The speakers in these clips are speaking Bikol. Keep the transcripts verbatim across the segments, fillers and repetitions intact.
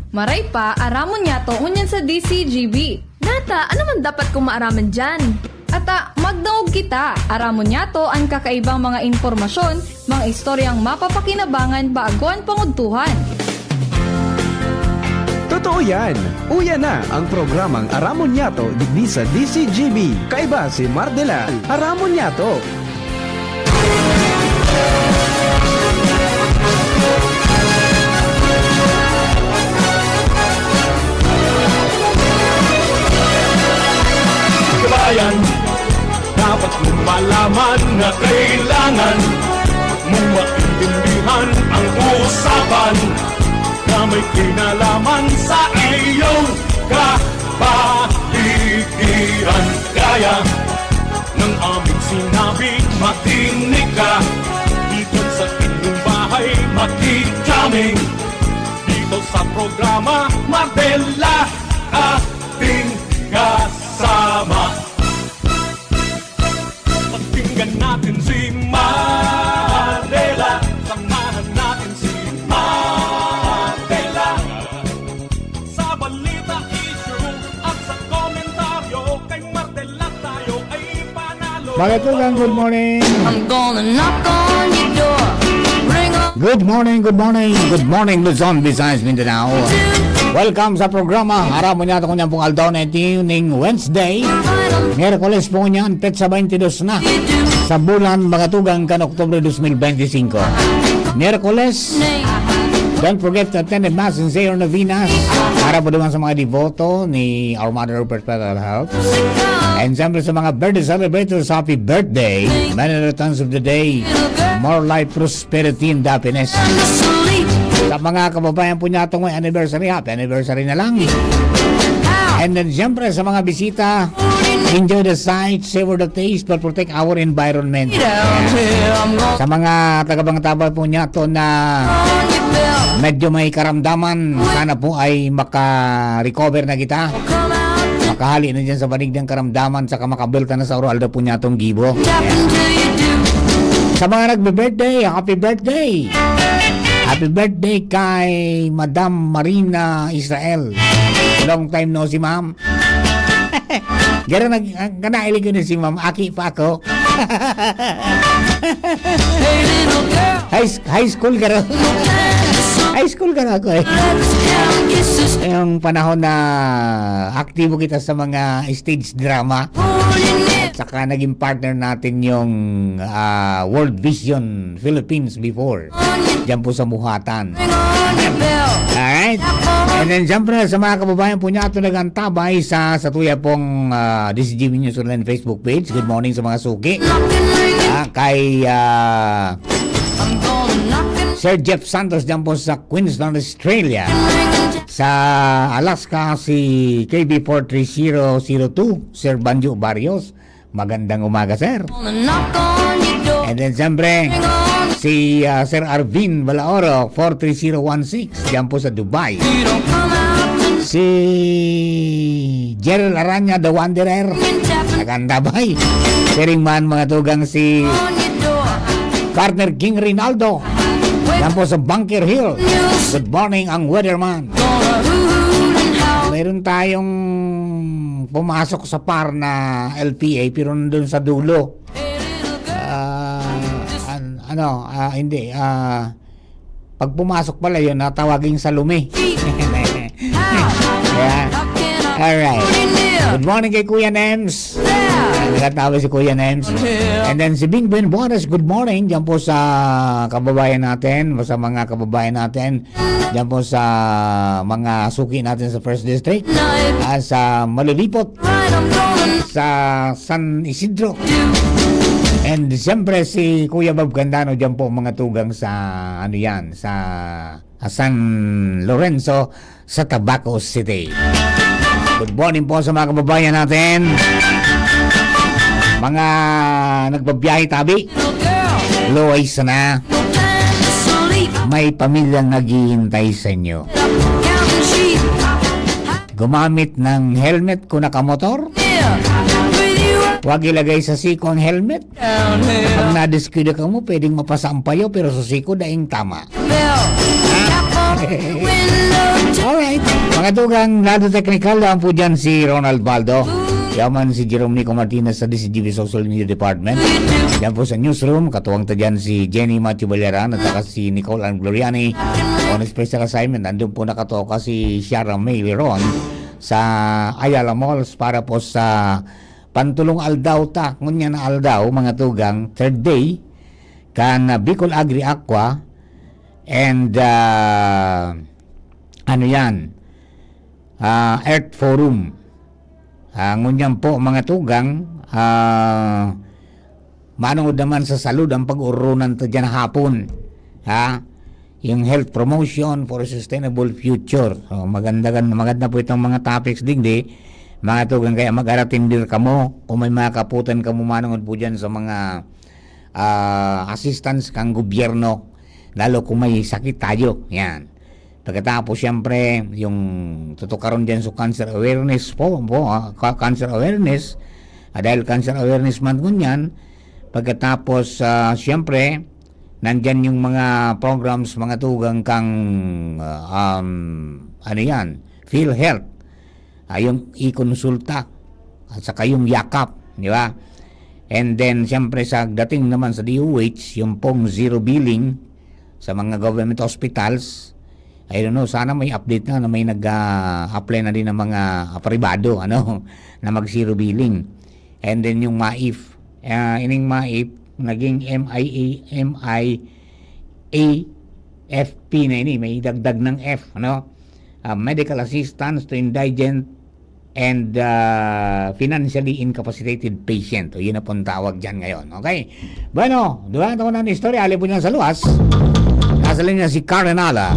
Maray pa, aramon niyato ngunyan sa D C G B. Nata, ano man dapat kong maaraman diyan? Ata, magdangog kita. Aramon niyato an kakaibang mga impormasyon, mga istoryang mapapakinabangan bago an pangudtuhan. Totoo yan! Uya na ang programang Aramon Niyato digdi sa D C G B. Kaiba si Mardela. Aramon Niyato! Kabayan, dapat mong malaman na kailangan mong maintindihan ang usapan na may kinalaman sa iyong kapaligiran. Kaya ng aming sinabi, makinig ka. Dito sa inyong bahay, makikaming. Dito sa programa, Mardela, ating kasama. Pakinggan natin si Mardela. Samahan natin si Mardela. Sa balita, issue at sa komentaryo, kay Mardela tayo ay panalo. Mga tugang, good morning. I'm gonna knock on your door. Ring on Good morning, good morning, good morning, Luzon, Visayas, Mindanao. Welcome sa programa. Aramon niyato ngunyan pong aldaw na ito, ning Wednesday. Miyerkules po ngunyan, petsa twenty-two na sa bulan, mga tugang, kan Oktubre twenty twenty-five. Miyerkules, don't forget to attend the Mass and say your novenas. Para po naman sa mga deboto ni Our Mother Perpetual Help. And siyempre sa mga birthday celebrators, happy birthday. Many returns of the day. More life, prosperity, and happiness. Sa mga kababayan po niyato may anniversary, happy anniversary na lang. And then siyempre sa mga bisita, enjoy the sight, savor the taste, but protect our environment. Sa mga taga-Bangtabal po niyato na medyo may karamdaman, sana po ay maka-recover na kita. Makahali na dyan sa banig ng karamdaman, saka makabelta na sa oral na po niya itong gibo. Sa mga nagbe-birthday, happy birthday! Happy birthday kay Madam Marina Israel. Long time no si ma'am. Garo nag ang kanailig ko na si ma'am, aki pa ako. High, high school garo. High school garo ako eh. Yung panahon na aktibo kita sa mga stage drama. At saka naging partner natin yung ah, World Vision Philippines before. Diyan po sa Muhatan. Alright? And then, siyempre, sa mga kababayan po niya, ito nag-antabay sa, sa tuya pong ah, D C G B News Online Facebook page. Good morning sa mga suki. Ah, kay ah, Sir Jeff Santos dyan po sa Queensland, Australia. Sa Alaska, si K B four three zero zero two, Sir Banjo Barrios. Magandang umaga, sir. And then, siyempre, si ah, Sir Arvin Balaoro, four three zero one six, dyan po sa Dubai. Si Gerald Aranya, The Wanderer. Nag-antabay. Siring man, mga tugang, si partner King Rinaldo. Yan po sa Bunker Hill. Good morning, ang weatherman. Meron tayong pumasok sa par na L P A, pero nandun sa dulo. Ah, an- ano, ah, hindi, ah, pag pumasok pala yun, natawaging salumi. Ayan. Alright. Good morning kay Kuya Nems. Nagkatawa si Kuya Nems. And then si Bing Ben Juarez, good morning. Diyan po sa kababayan natin, sa mga kababayan natin. Diyan po sa mga suki natin sa First District. Ah, sa Malulipot. Sa San Isidro. And siyempre si Kuya Bob Candano diyan po mga tugang sa ano yan, sa ah, San Lorenzo sa Tabaco City. Good morning po sa mga kababayan natin. Mga nagbabiyahe tabi. Luway sana. May pamilyang naghihintay sa inyo. Gumamit ng helmet kung nakamotor. Huwag ilagay sa siko ang helmet. Pag nadiskuida ka mo, pwedeng mapasa ang payo, pero sa siko, daing tama. Alright. Mga tugang, lado technical, yan po dyan si Ronald Baldo. Yaman si Jerome Nico Martinez sa D C G B Social Media Department. Yan po sa newsroom, katuwang ta dyan si Jenny Matthew Ballaran at saka si Nicole Ann Gloriani. On special assignment, nandun po nakatoka si Shara May Leron sa Ayala Malls para po sa pantulong aldaw ta. Ngunyan na aldaw, mga tugang, third day, kan, ah, Bicol Agri Aqua and, ah, ano yan, ah, Earth Forum. Ah, ngunyan po, mga tugang, ah, manungod naman sa salud ang pag-urunan ta dyan hapon. Ha? Yung health promotion for a sustainable future. So, maganda, gan-, maganda po itong mga topics digdi. Mga tugang, kaya mag-aratindir kamo kung may mga kaputan kamo manungod po dyan sa mga, ah, assistance kang gobyerno, lalo kung may sakit tayo. Yan. Pagkatapos, siyempre, yung tutukaron dyan sa cancer awareness po, po, ah, ca-, cancer awareness, ah, dahil Cancer Awareness Month ngunyan, pagkatapos, ah, siyempre, nandyan yung mga programs, mga tugang kang, ah, um, ano yan, PhilHealth, ah, yung ikonsulta, at saka yung yakap, di ba? And then, siyempre, sa dating naman sa D O H, yung pong zero billing sa mga government hospitals, I don't know, sana may update na, na may nag, ah, apply na din ng mga, ah, pribado, ano, na mag zero billing. And then yung MAIF, ah, ining MAIF, naging M I A, M I A F P na ini, may dagdag ng F, ano? Ah, medical assistance to indigent and, ah, financially incapacitated patient. O, yun na pong tawag dyan ngayon. Okay? Bueno, duwa na ako na istorya. Ali po niya sa luwas. Nasa linya si Karen Ala.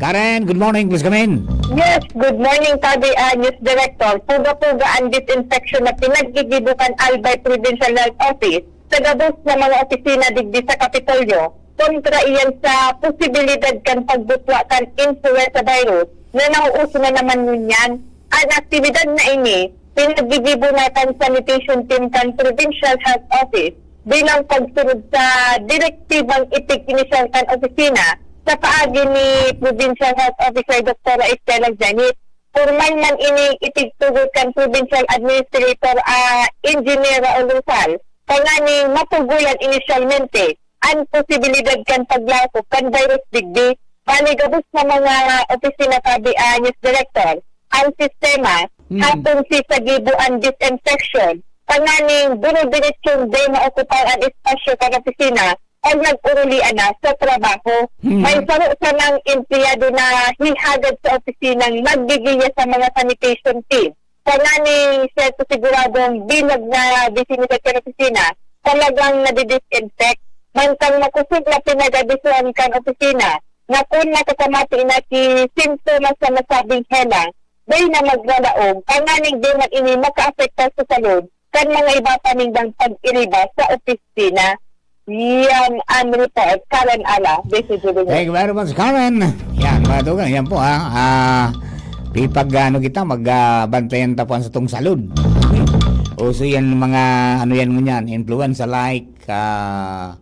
Karen, good morning. Please come in. Yes, good morning, Tabi, ah, News Director. Puga-puga ang disinfection na pinaggigibo kan Albay Provincial Health Office sa gabos na mga opisina digdi sa Kapitolyo kontra iyan sa posibilidad kan pagbutwa kan influenza virus na nauuso na naman ngunyan. An aktibidad na ini, pinaggigibo na kan sanitation team kan Provincial Health Office bilang pagsunod sa direktibang itig inisyal kan opisina sa paagi ni Provincial Health Officer Doktora Estela Janit. Pormal man ining itigtugot kan Provincial Administrator, ah, Engineer Raul Rosal, tanganing matugoyan inisyalmente an posibilidad kan paglakop kan virus digdi. Bali, gabos na mga opisina, Tabi, ah, News Director, ang sistema, Hmm. hapon si sa gibo an disinfection, tanganing durudiretsong di maokupar an espasyo kan opisina o nag-urulian na sa trabaho. Hmm. May saro sanang empleyado na hihagad sa opisinang naggigiya sa mga sanitation team. Tanganing siyerto siguradong bilog na disinfected kan opisina, talagang nadidisinfect. Mantang makosog na pinag-abisuhan kan opisina na kun nakakamati na ki simptomas sa nasabing helang, dai na magralaog, tanganing di man ini makaapektar sa salud kan mga iba pa nindang pag-iriba sa opisina. Yan ang report. Karen Ala, Desi Julian. Thank you very much, Karen. Yan, mga tugang, yan po, ha. Ah, pipag, ano kita, mag, ah, bantayan ta po ang satong salud. Uso yan mga, ano yan ngunyan, influenza-like, ah,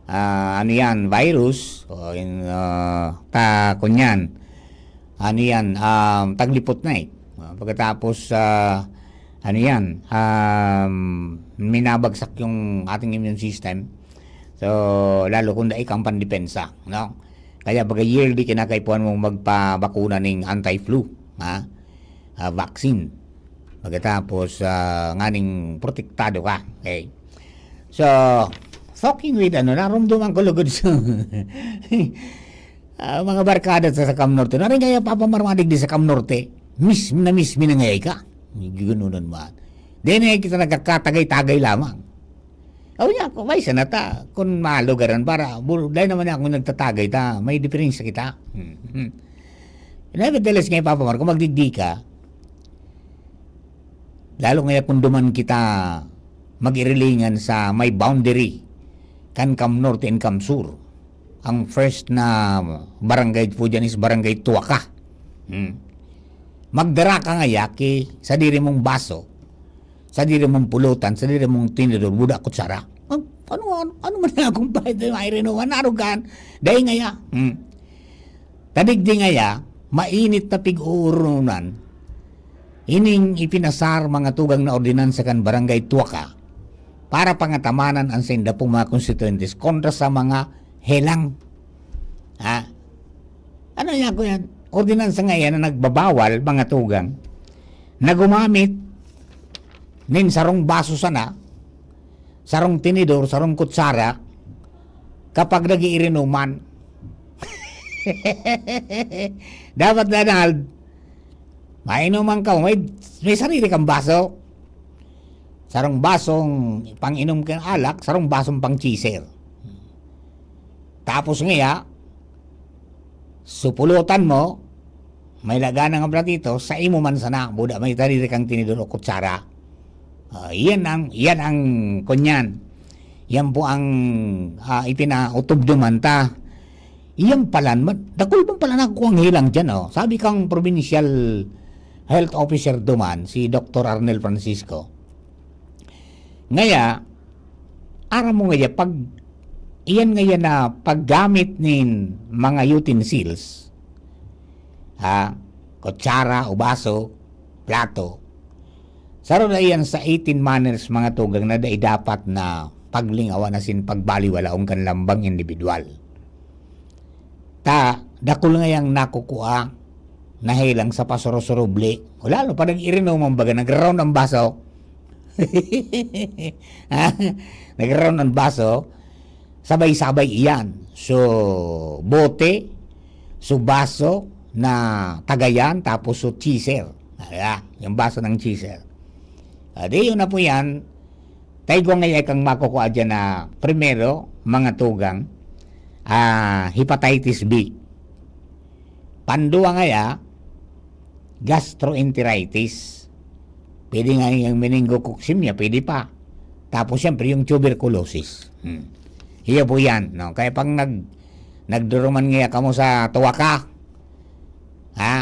ah, ano yan, virus, o in, ah, ta, kunyan, ano yan, um, taglipot na eh. Ah, pagkatapos, ah, ano yan, um, minabagsak yung ating immune system. So, lalo kung dai kang pandepensa, no? Kaya baga yearly kinakaipuhan mong magpabakuna ning anti-flu, ha? Ah, vaccine. Pagkatapos, ah, nganing protektado ka. Okay. So, talking with ano, narumduman ko lugod sa ah, mga barkada sa, sa Cam Norte. Narin kaya papamarmadig di sa Cam Norte. Miss, na miss mi na ngay ka. Gigununan man. Di na kita nagkakatagay-tagay lamang. Aw niya, kung may sana ta, kung malugaran para, bu-, dahil naman ako nagtatagay ta, may diferensya kita. Hmm. Nevertheless, ngayon, Papa Marco, magdigdi ka, lalo ngayon kung duman kita mag-irilingan sa may boundary kan Cam Norte and Cam Sur. Ang first na barangay po dyan is Barangay Tuwaka. Hmm. Magdara ka ngaya ki sadiri mong baso, sadiri mong pulutan, sadiri mong tinidor, buda kutsara. Ano, ano, ano, ano man na akong pwede mairinuhan? Arugan. Dahil ngaya. Hmm. Tadigdi ngaya, mainit na pig-uurunan ining ipinasar mga tugang na ordinansa kan Barangay Tuaka para pangatamanan an sainda pong mga konstituyentes kontra sa mga helang. Ha? Ano niya ko yan? Ordinansa nga yan na nagbabawal, mga tugang, na gumamit nin sarong baso sana, sarong tinidor, sarong kutsara, kapag nag-iirinuman. Dapat, Donald, mainuman ka, may, may sarili kang baso. Sarong basong pang-inom kang alak, sarong basong pang-chaser. Tapos ngaya, supulutan mo, may lagana nga platito, sa imo man sana, buda may sarili kang tinidor o kutsara. Ah, yan ang, yan ang kunyan. Yan po ang, ah, ipinautubdoman ta. Iyan pala, ma-, dakul man pala na ang helang dyan, oh. Sabi kang provincial health officer duman, si Doktor Arnel Francisco. Ngaya, aram mo ngaya, pag, iyan ngaya na paggamit nin mga utensils, ha, kutsara o baso, plato, saro na iyan sa eighteen manners, mga tugang, na dai dapat na paglingawan asin pagbaliwalaon kan lambang indibidwal. Ta, dakul ngayang nakukua, nahelang sa pasurusurubli. O lalo pa nag-irinuman baga, nagra-round ang baso. Ha? Nagra-round ang baso, sabay-sabay iyan. So, bote, so baso na tagayan, tapos so chaser. Ayan, yung baso ng chaser. Ah, di, yun na po yan. Taigwa ngaya kang makukua dyan na, primero, mga tugang, ah, hepatitis B. Pandua ngaya, gastroenteritis. Pwede nga yung meningococcemia, pwede pa. Tapos, siyempre, yung tuberculosis. Hmm. Iyo po yan, no? Kaya pag nag-, nagduruman ngaya kamo sa Tuaka, ha?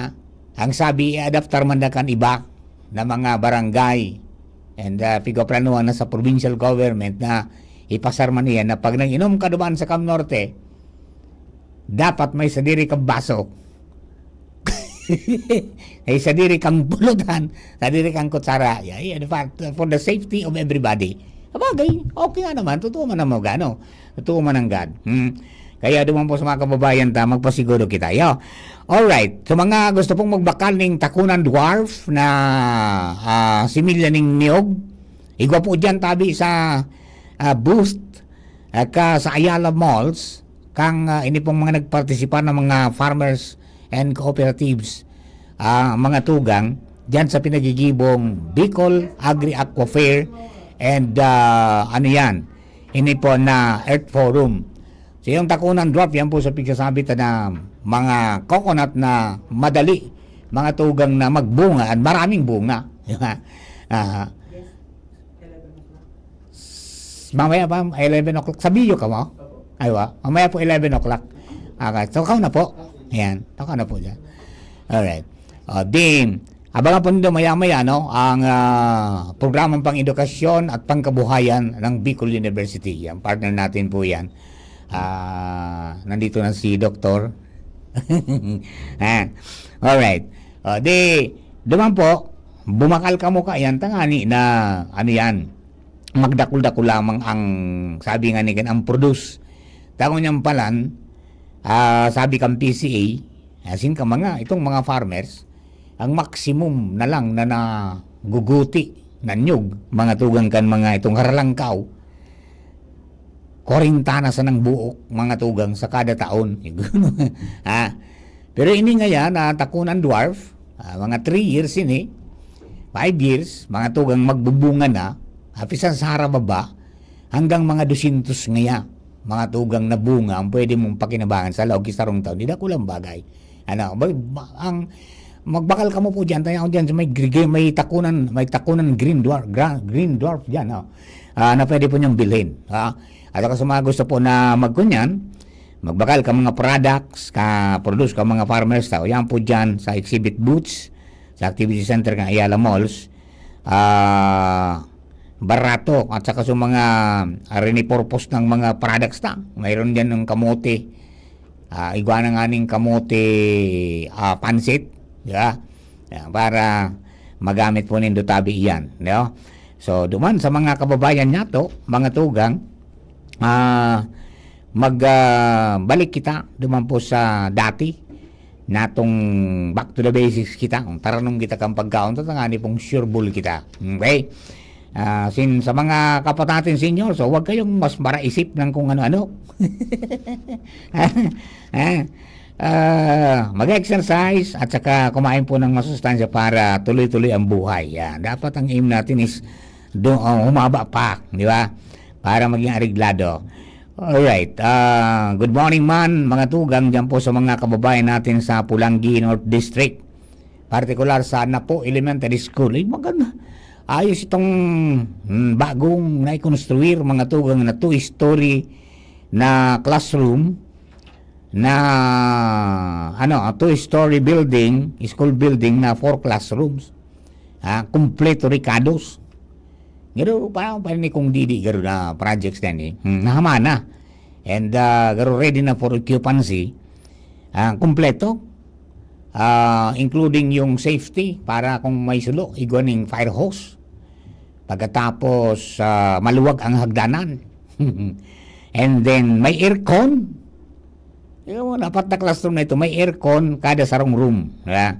Ang sabi, i-adaptar man na kan iba na mga barangay and, ah, pigoplanuhan na sa provincial government na ipasar man iyan na pag nag-inom ka duman sa Cam Norte, dapat may sadiri kang baso. May sadiri kang pulutan, sadiri kang kutsara. Yeah, yeah, in fact, for the safety of everybody. Sabagay, okay nga naman. Totoo man naman gano. Totoo man ang God. Hmm. Kaya duman po sa mga kababayan ta, magpasiguro kita. Yo. Alright. Sa mga gusto pong magbakal ning takunan dwarf na, ah, similya ning niyog, igwa po dyan tabi sa, ah, booth, ah, ka, sa Ayala Malls, kang, ah, ini pong mga nagpartisipar na mga farmers and cooperatives, ah, mga tugang, dyan sa pinagigibong Bicol Agri-Aqua Fair and, ah, ano yan, ini po na Earth Forum. So, yung takunan dwarf, yan po sa pigsasabi ta na mga coconut na madali, mga tugang na magbunga at maraming bunga. Di ba? Ah, s-, mamaya pa, eleven o'clock. Sa Bio ka mo? Aywa. Mamaya po, eleven o'clock. Okay. So, kao na po. Ayan. Kao na po dyan. Alright. O, di, abangan po nindo maya-maya, no, ang, ah, programang pang-edukasyon at pangkabuhayan ng Bicol University. Yan, partner natin po yan. Ah, nandito na si Doktor. Ah, alright. O, di, duman po, bumakal kamo kaiyan, tangani na, ano yan, magdakul-dakul lamang ang, sabi nga ni Ken, ang produce. Tango niyang palan, ah, sabi kang P C A, asin ka mga, itong mga farmers, ang maximum na lang na naguguti na niyog, mga tugang kan mga itong haralangkaw, kwarenta na sanang buok, mga tugang, sa kada taon. Ha? Pero ini ngayan, na takunan dwarf, ah, mga three years ini, five years, mga tugang magbubunga na, apisan sa harababa, hanggang mga dosyentos ngaya, mga tugang na bunga ang pwede mong pakinabangan sa laog ki sarong taon. Di dakulang bagay. Ano, ba, ba, ang, magbakal kamo po dyan, tayo dyan sa may gri-, may takunan, may takunan green dwarf, gra-, green dwarf dyan, oh. Ah, na pwede po niyong bilhin, ha? At saka sa mga gusto po na magkunyan, magbakal ka mga products, ka produce ka mga farmers, tao yan po dyan sa exhibit booths, sa activity center ng Ayala Malls, ah, barato at saka sa mga, ah, rinipurpose ng mga products ta. Mayroon dyan ng kamote, Ah, igwa na nganing kamote, ah, pansit, di ba? Ah, para magamit po nindo tabi iyan, no? So, duman sa mga kababayan nato, mga tugang, ah, mag, ah, balik kita duman po sa dati natong back to the basics kita. Kung taranom kita kan pagkaon, tatangani pong sure ball kita. Okay? Ah, sin, sa mga kapatatin senior, so wag kayong mas maraisip ng kung ano-ano. Ah, ah, mag-exercise at saka kumain po ng masustansya para tuloy-tuloy ang buhay. Yan. Dapat ang aim natin is do, ah, humaba pa, di ba? Para maging areglado. Alright. Ah, good morning man, mga tugang, dyan po sa mga kababayan natin sa Pulanggi North District. Partikular sa Napo Elementary School. Ay, maganda. Ayos itong, hmm, bagong naikonstruir, mga tugang, na two-story na classroom na, ano, a two-story building, school building na four classrooms. Ha, kumpleto rikados. Pero parang pa ni kung didi garo na projects na ni. Hmm, nahama na. And, ah, garo ready na for occupancy. Ah, kumpleto. Ah, including yung safety para kung may sulo, igwa ning fire hose. Pagkatapos, ah, maluwag ang hagdanan. And then, may aircon. Yung apat na classroom na ito, may aircon kada sarong room. Di ba?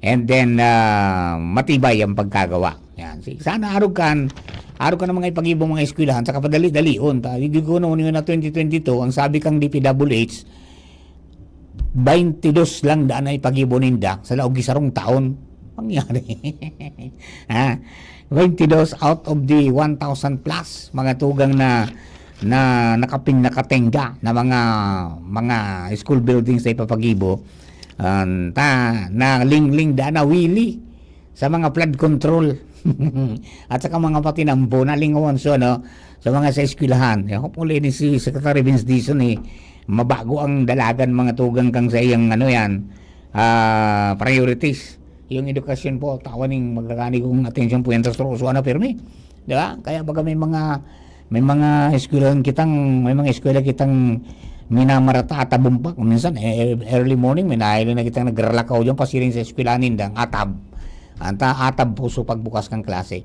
And then, ah, matibay ang pagkagawa. Yan. Si-, sana arog kan, arog kan mga ipagibo mga eskwelahan, saka padali-dalion. Ta, di ko na, na twenty twenty-two, ang sabi kang D P W H, twenty-two lang daan na ipagibo ninda sa laog ni sarong taon. Mangyari. Ha? Twenty-two out of the one thousand plus mga tugang na, na nakapin-, nakatenga na mga, mga school buildings na ipapagibo. Ah, ta, na lingling daan na wili sa mga flood control. At saka mga patinambo na lingawan so, ano, sa mga sa eskwelahan. Eh, hopefully, ni si Secretary Vince Dizon, eh, mabago ang dalagan mga tugang kang sa iyang, ano yan, ah, priorities. Yung edukasyon po, tawan ning magkakani kong atensyon po yan sa Stroso, ano, pirmi. Di ba? Kaya baga may mga, may mga eskwelahan kitang, may mga eskwela kitang minamarata, atabon pa. Kung minsan, eh, early morning, may nahiling na kitang nagralakaw dyan, pasiring sa eskwelahan nindang, atab. Anta, atab po so pagbukas kan klase.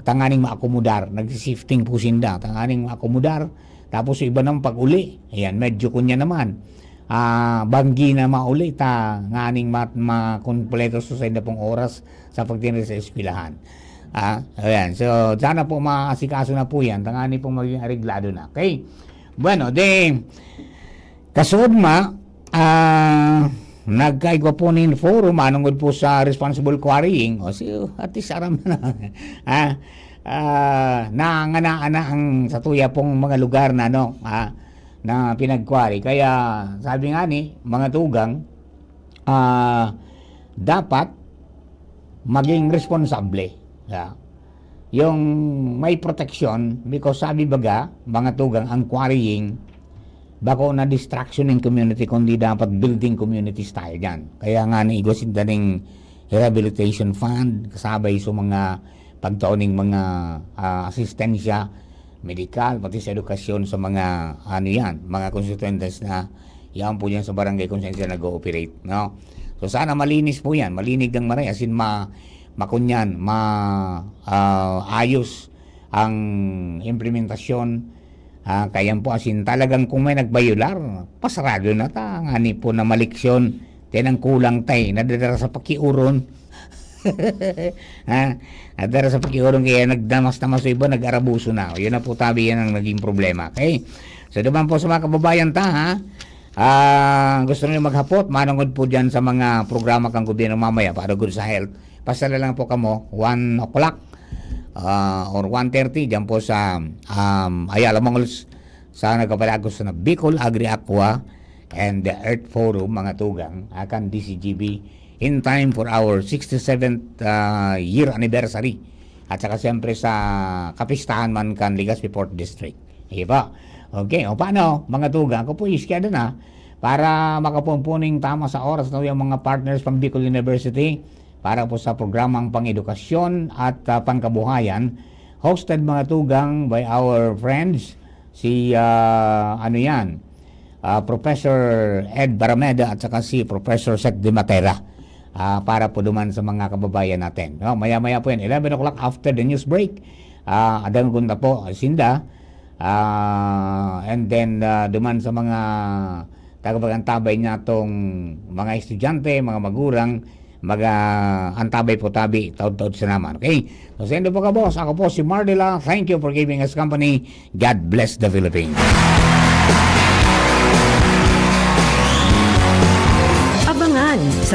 Tanganing maakomodar, nagsisifting po sinda. Tanganing maakomodar, tapos yung iba naman pag-uli, ayan, medyo kunya naman. Ah, banggi na mauli ta, nganing mat-, makumpleto sa sainda pong oras sa pagtindog sa eskwelahan. Ah, ayan. So, sana po maasikaso na po yan. Tangani pong maging areglado na. Okay? Bueno, de, kasuodma, ah, nagkaigwa po nin forum, manungod po sa responsible quarrying. O, si, at least, aram na. Ah, ah, nangangana ang sa tuya pong mga lugar na, ano, ah, na pinag-quarry. Kaya, sabi nga ni, mga tugang, ah, dapat maging responsable. Yeah. Yung may proteksyon, because sabi baga, mga tugang, ang quarrying, bako na destruction ng community, kundi dapat building community style yan. Kaya nga ni igwa sinda ning rehabilitation fund, kasabay sa mga pagtao ning mga, ah, asistensya, medikal, pati sa edukasyon sa mga, ano yan, mga konstituyentes na yan po dyan sa barangay kung saan sila nag-ooperate, no? So, sana malinis po yan, malinig ang maray, as in ma-, makunyan, ma-, ah, ayos ang implementasyon. Ah, kaya po, as in, talagang kung may nagbayular, pasarado na ta, ngani po na maliksyon, tinang kulang tay, nadadara sa pakiuron. Ha? Nadara sa pakiuron, kaya nagdamas-damas sa iba, nag-arabuso na. Yun na po, tabi, yan ang naging problema. Okay? So, duman po sa mga kababayan ta, ha? Ah, gusto niyo maghapot, manungod po dyan sa mga programa kang gobyerno mamaya para good sa health. Pasala lang po kamo, one o'clock, ah, or one thirty, dyan po sa, um, Ayala Malls, sa nagpapalagos na Bicol Agri Aqua and the Earth Forum, mga tugang, akan D C G B, in time for our sixty-seventh, ah, year anniversary. At saka siyempre sa kapistahan man kan Legazpi Fourth District. Sige po. Okay, o paano, mga tugang? Ako po, iskeda na para makapumpuning tama sa oras na yung mga partners pang Bicol University para po sa programang pang-edukasyon at, ah, pangkabuhayan, hosted, mga tugang, by our friends, si, ah, ano yan, ah, Professor Ed Barameda at saka si Professor Sec de Matera, ah, para po duman sa mga kababayan natin. No? Maya-maya po yan, eleven o'clock after the news break. Ah, adanggon na po sinda. Ah, and then, ah, duman sa mga tagapagantabay niya tong mga estudyante, mga magurang, mag-antabay po tabi, taod-taod sa naman. Okay? So, sa indo po ka, boss. Ako po si Mardela. Thank you for giving us company. God bless the Philippines.